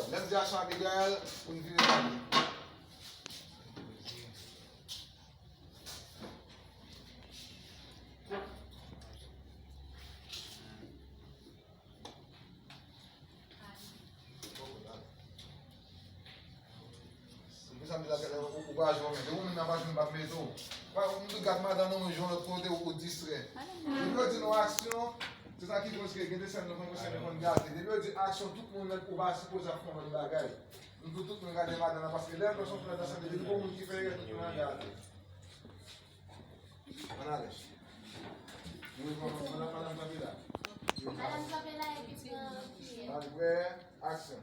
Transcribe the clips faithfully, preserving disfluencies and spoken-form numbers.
Lè m di aksyon Abigail, pou n vire gade. Ou pa jwenn men. Depi ou menm nan pa jwenn, m p ap mete w. Ou tout gad madan nan yon lòt kote, ou distrè. Depi yo di nou aksyon, se sa ki koz ke gen de sèn nou konn, sèn nou konn gate. Depi yo di aksyon, tout moun mèt ou pa sipoze ap fè yon lòt bagay. Nou pou tout moun gade madan nan, paske lè yon pèsòn fè nan sanble, depi gon moun ki fè erè, tout moun ap gade. Ann ale. Wi, bon, madan, madan kanpe la. Madan kanpe la epi pran kiyè. Apre, aksyon.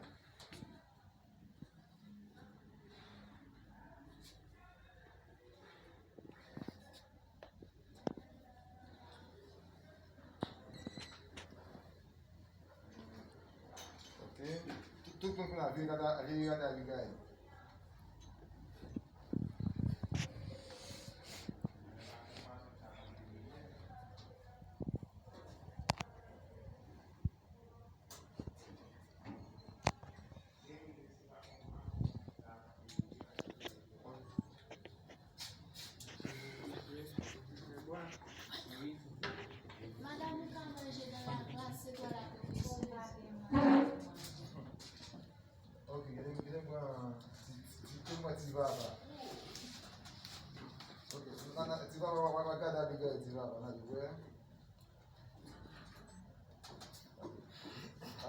Ok. Tout, tout moun konn la, vire gade, vire gade Abigail. Madam, ou ka manje nan laglas, se kwa la kondision? Ok, gen, gen pran ti, ti, ti, ti papa. Ok, nan, nan, ti papa, w ap gade Abigail, ti papa, nan, wè.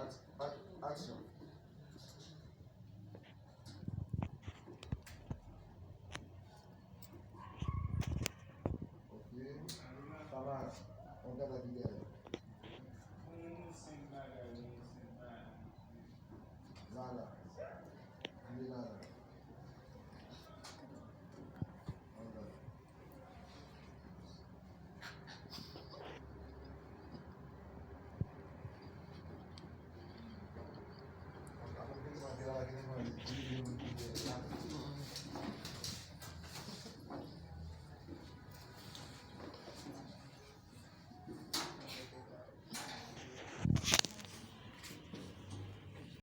Ak-, ak-, aksyon. Ok. Tamara, on gade Abigail. Lala. Vire Lala. On gade.